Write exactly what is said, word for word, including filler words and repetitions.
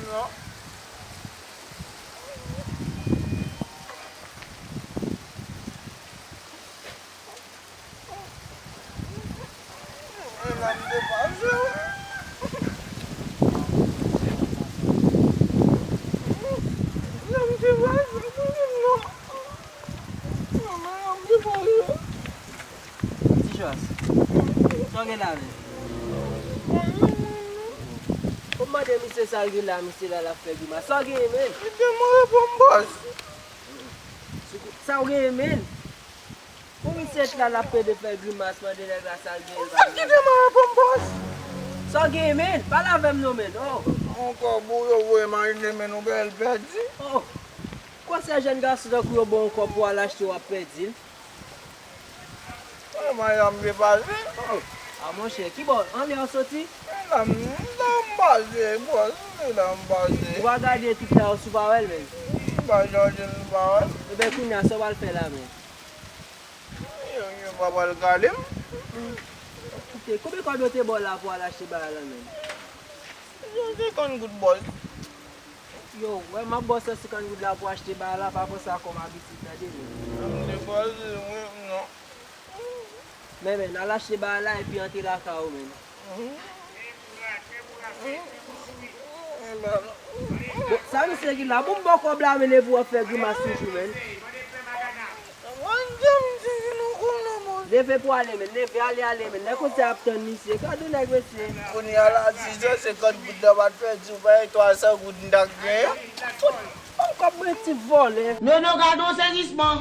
Non. Mwen la m te pase wi. Mwen la m te pase wi, non. Mwen la m te pase. Ti Jòs, sa w gen la menm? Ou mande misye sa l gen la, misye la l ap fè grimas. Sa w genyen menm? Kite mwen reponn bòs. Sa w genyen menm? Pou misye t la l ap pede fè grimas, mande nèg la sa l genyen. Ou pa kite mwen reponn bòs. Sa w genyen menm? Pale avè m non menm. Oh. Yon kòb ou yo voye m achte menm, ou bèl pèdi. Oh. Kwè se jèn gason tankou yo ba w yon kòb pou w al achte, w ap pèdi l. Mwen la m te pase. Oh, a monchè, kibò? Anlè w soti? La m, la m pase, bòs, se la m pase. Ou pa gade tout la, si w pa wè l menm. M pa chèche l, m pa wè l. Ebyen, kounye a, sa w pral fè la menm? Yo, yo pa pral gade m. Koute, konbyen kòb yo te ba w la pou w al achte bagay la menm? Yo, senkant goud, bòs. Yo, wè, m ap ba w san senkant goud la pou achte bagay la, pa panse a kòb abitid, tande, men. M te pase, wi, non. Men, men, al achte bagay la epi antre lakay ou, men. Bon, sa misye ki la, bon, m ba w kòb la, men, epi w ap fè grimas toujou, men. Leve pou ale, men. Leve, ale, ale, men. Nèg konsa ap tann misye. Gad yon nèg, mesye. Kounye a la, si se senkant goud la pa t pèdi, ou pa gen twa san goud m t ap genyen. Fout, ban m kòb mwen, ti vòlè. Nono, gad yon sezisman.